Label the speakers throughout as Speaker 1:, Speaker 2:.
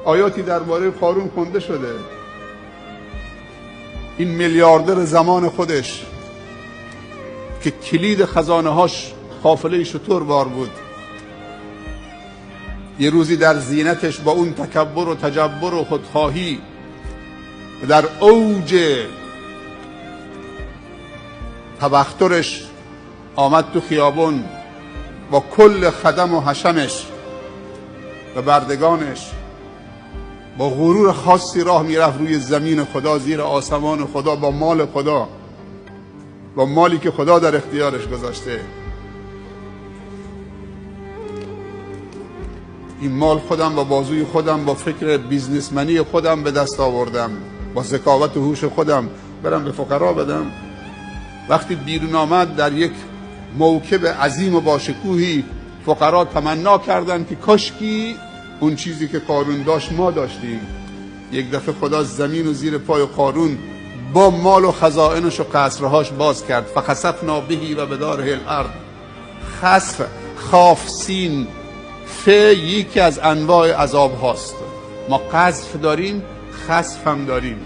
Speaker 1: آیاتی درباره قارون خونده شده. این میلیاردر زمان خودش که کلید خزانه هاش قافله شتر بار بود، یه روزی در زینتش با اون تکبر و تجبر و خودخواهی در اوج تبخترش آمد تو خیابون با کل خدم و حشمش و بردگانش، با غرور خاصی راه میرفت روی زمین خدا، زیر آسمان خدا، با مال خدا، با مالی که خدا در اختیارش گذاشته. این مال خودم با بازوی خودم، با فکر بیزنسمنی خودم به دست آوردم، با ذکاوت و هوش خودم، برم به فقرا بدم. وقتی بیرون آمد در یک موکب عظیم و باشکوهی، فقرا تمنا کردند که کاشکی اون چیزی که قارون داشت ما داشتیم. یک دفعه خدا زمین و زیر پای قارون با مال و خزائنش و قصرهاش باز کرد. فخسفنا بهی و بداره الارض. خسف، خاف سین ف، یکی از انواع عذاب هاست. ما قذف داریم، خسف هم داریم.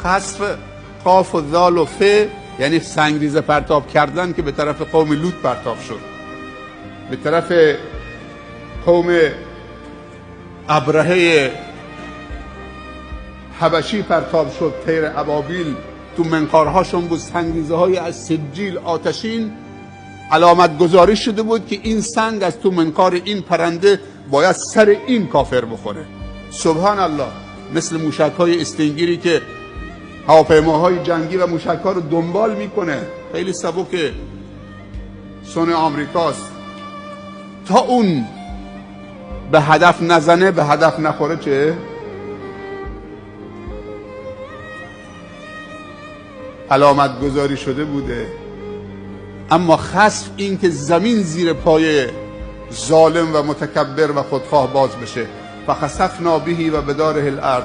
Speaker 1: قذف قاف و ذال و ف یعنی سنگریزه پرتاب کردن که به طرف قوم لوط پرتاب شد، به طرف قوم ابرهه حبشی پرتاب شد، طیر ابابیل تو منقارهاشون بود، سنگریزه های از سجیل آتشین علامت گذاری شده بود که این سنگ از تو منقار این پرنده باید سر این کافر بخوره. سبحان الله، مثل موشک های استنگیری که هواپیماهای جنگی و موشک ها رو دنبال میکنه، خیلی سبک سن آمریکاست، تا اون به هدف نزنه، به هدف نخوره، چه علامت گذاری شده بوده. اما خسف این که زمین زیر پای ظالم و متکبر و خودخواه باز بشه. فخسفنا بهی و بداره الارض،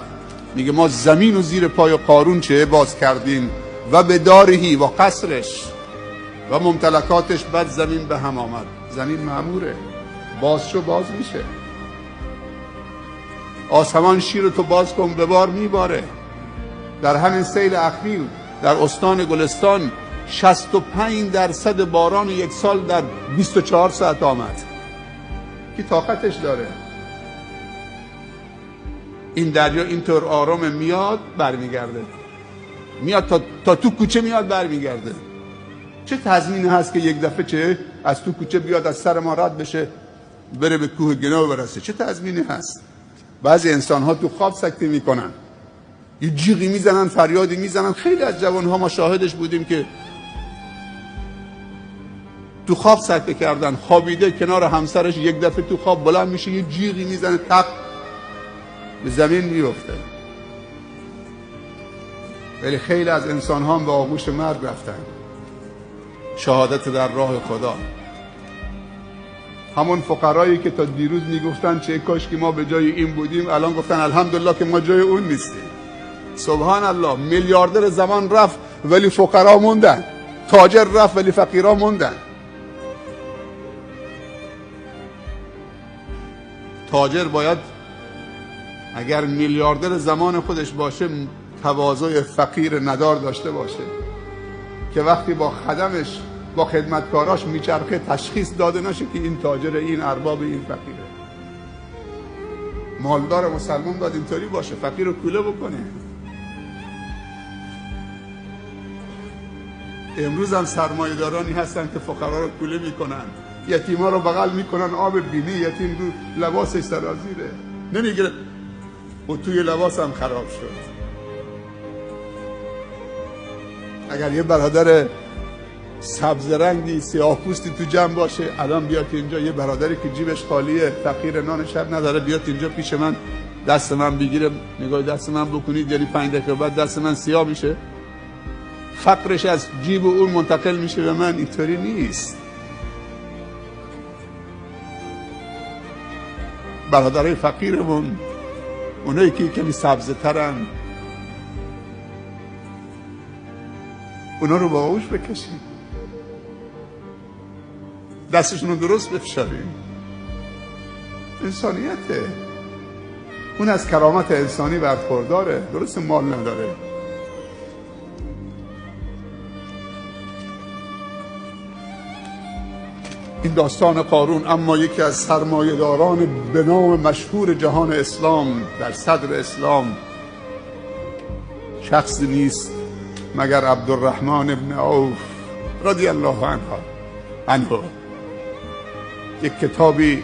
Speaker 1: میگه ما زمین و زیر پای قارون چه باز کردیم، و بدارهی و قصرش و ممتلکاتش. بعد زمین به هم آمد. زمین معموره، باز شو باز میشه. آسمان شیر تو باز کن ببار میباره. در همین سیل اخیر در استان گلستان 65% باران یک سال در 24 ساعت آمد. کی طاقتش داره؟ این دریا اینطور آرام میاد برمیگرده، میاد تا تو کوچه میاد برمیگرده. چه تضمینی هست که یک دفعه چه از تو کوچه بیاد از سر ما رد بشه بره به کوه گناه برسه؟ چه تضمینی هست؟ بعضی انسان ها تو خواب سکته میکنن، یه جیغی میزنن، فریادی میزنن. خیلی از جوان ها ما شاهدش بودیم که تو خواب سکته کردن، خوابیده کنار همسرش، یک دفعه تو خواب بلند میشه، یه جیغی میزنه، تق به زمین میفته. ولی خیلی از انسان ها هم به آغوش مرگ رفتن، شهادت در راه خدا. همون فقرایی که تا دیروز میگفتن چه کاش که ما به جای این بودیم، الان گفتن الحمدلله که ما جای اون نیستیم. سبحان الله، میلیاردر زمان رفت ولی فقرا موندن، تاجر رفت ولی فقیرا موندن. تاجر باید اگر میلیاردر زمان خودش باشه تواضع فقیر ندار داشته باشه که وقتی با خدمش با خدمتکاراش میچرخه تشخیص داده نشه که این تاجر، این ارباب، این فقیره. مالدار مسلمان باید اینطوری باشه، فقیر رو کوله بکنه. امروز هم سرمایه‌دارانی هستن که فقرا رو کوله میکنن، یتیما رو بغل میکنن، آب بینی یتیم رو لباسش سرازیره نمیگیره و توی لباس هم خراب شد. اگر یه برادر سبز رنگی سیاه پوستی تو جمع باشه، الان بیاد اینجا، یه برادری که جیبش خالیه، فقیر، نان شب نداره، بیاد اینجا پیش من، دست من بگیره، نگاه دست من بکنید، یعنی 5 دقیقه بعد دست من سیاه میشه، فقرش از جیب اون منتقل میشه به من. اینطوری نیست. برادرای فقیرمون، اونایی که کمی سبزه ترن، اونا رو با آغوش بکشیم، دستشون رو درست بفشاریم. انسانیته. اون از کرامت انسانی برخورداره، درست مال نداره. این داستان قارون. اما یکی از سرمایه‌داران به نام مشهور جهان اسلام در صدر اسلام شخصی نیست مگر عبدالرحمن ابن عوف رضی الله عنه. یک کتابی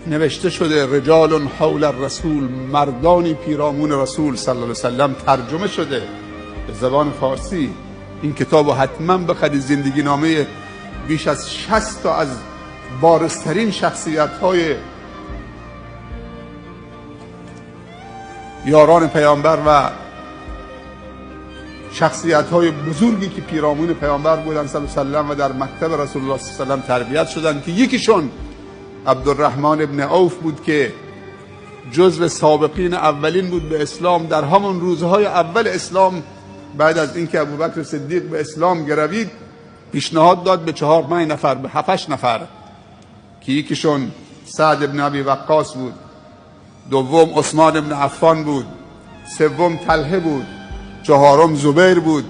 Speaker 1: نوشته شده، رجال حول الرسول، مردانی پیرامون رسول صلی الله علیه وسلم، ترجمه شده به زبان فارسی. این کتاب رو حتما بخرید. زندگی نامه بیش از 60 تا از بارزترین شخصیت های یاران پیامبر و شخصیت های بزرگی که پیرامون پیامبر بودن صلی الله علیه وسلم و در مکتب رسول الله صلی الله علیه وسلم تربیت شدن، که یکیشون عبدالرحمن ابن عوف بود که جزو سابقین اولین بود به اسلام. در همون روزهای اول اسلام، بعد از اینکه ابوبکر صدیق به اسلام گروید، پیشنهاد داد به 4-5 نفر، به 7-8 نفر، که یکیشون سعد ابن ابی وقاص بود، دوم عثمان ابن عفان بود، سوم طلحه بود، چهارم زبیر بود،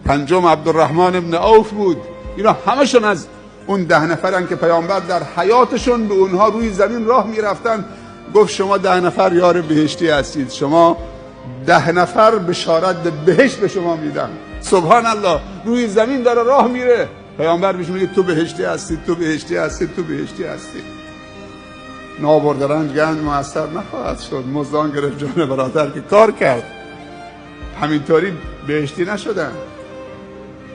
Speaker 1: پنجم عبدالرحمن ابن عوف بود. اینا همشون از اون 10 نفرن که پیامبر در حیاتشون به اونها روی زمین راه میرفتن گفت شما 10 نفر یار بهشتی هستید، شما 10 نفر بشارت به بهشت به شما میدم. سبحان الله، روی زمین داره راه میره، پیامبر بهش میگه تو بهشتی هستی، تو بهشتی هستی، تو بهشتی هستی. نابرده رنج گنج موثر نخواهد شد. مزدان گرفت جان برادر که کار کرد، همینطوری بهشتی نشدن.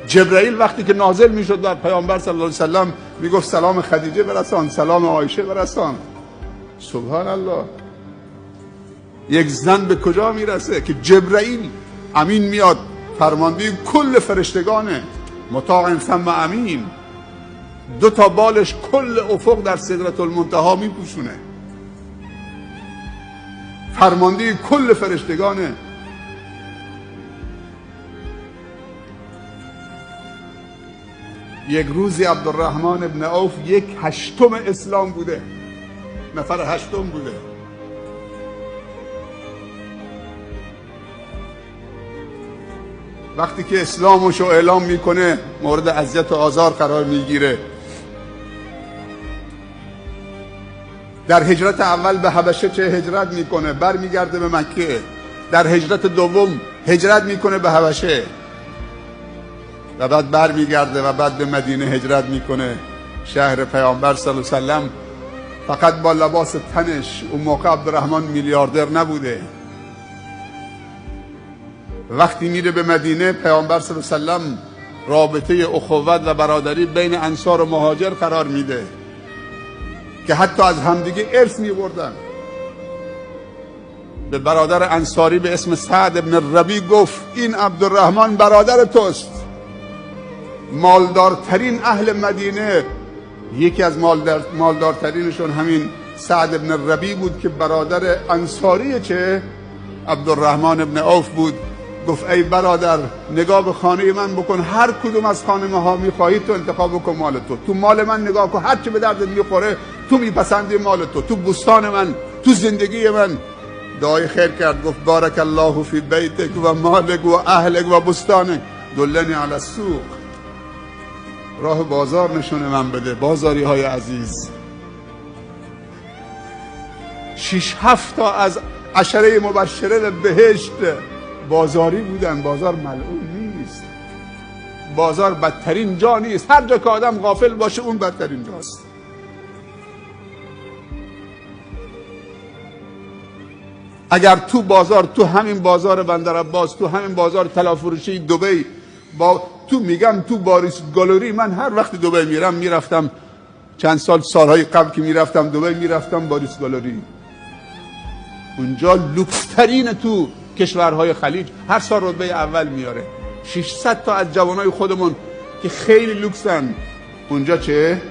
Speaker 1: جبرئیل وقتی که نازل میشد بر پیامبر صلی الله علیه وسلم میگفت سلام خدیجه برسان، سلام عایشه برسان. سبحان الله، یک زن به کجا میرسه که جبرئیل امین میاد، فرمانده کل فرشتگانه، مطاع ثم امین، 2 تا بالش کل افق در سدرة المنتها میپوشونه، فرمانده کل فرشتگانه. یک روزی عبدالرحمن ابن عوف 1/8 اسلام بوده، نفر 8 بوده. وقتی که اسلامش رو اعلام میکنه مورد اذیت و آزار قرار میگیره. در هجرت اول به حبشه چه هجرت میکنه، برمیگرده به مکه. در هجرت دوم هجرت میکنه به حبشه و بعد برمیگرده و بعد به مدینه هجرت میکنه، شهر پیامبر صلی الله علیه وسلم. فقط با لباس تنش، اون موقع عبدالرحمن میلیاردر نبوده. وقتی میره به مدینه، پیامبر صلی الله علیه وسلم رابطه اخوت و برادری بین انصار و مهاجر قرار میده که حتی از همدیگه ارث میبردن. به برادر انصاری به اسم سعد ابن ربیع گفت این عبدالرحمن برادر توست، مالدارترین اهل مدینه، یکی از مالدارترینشون همین سعد ابن ربیع بود که برادر انصاری چه عبدالرحمن ابن عوف بود. گفت ای برادر نگاه به خانه من بکن، هر کدوم از خانمه ها میخواهی تو انتخاب بکن، مال تو، تو مال من نگاه کن، هر چی به دردت میخوره تو میپسندی مال تو، تو بستان من، تو زندگی من. دعای خیر کرد، گفت بارک الله فی بیتک و مالک و اهلک و بستانک، دلنی علی السوق، راه بازار نشون من بده. بازاری های عزیز، 6-7 تا از عشره مبشره به بهشت بازاری بودن. بازار ملعون نیست، بازار بدترین جا نیست، هر جا که آدم غافل باشه اون بدترین جاست. اگر تو بازار، تو همین بازار بندرعباس، تو همین بازار طلافروشی دبی، با تو میگم تو باریس گالری، من هر وقت دبی میرم، میرفتم چند سال، سالهای قبل که میرفتم دبی، میرفتم باریس گالری، اونجا لوکس ترین تو کشورهای خلیج، هر سال رتبه اول میاره. 600 تا از جوانای خودمون که خیلی لوکسن اونجا چه؟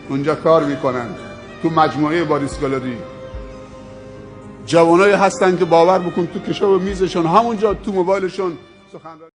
Speaker 1: اونجا کار میکنن تو مجموعه باریس گالری. جوانای هستن که باور بکن تو کشو میزشون، همونجا تو موبایلشون سخنرانی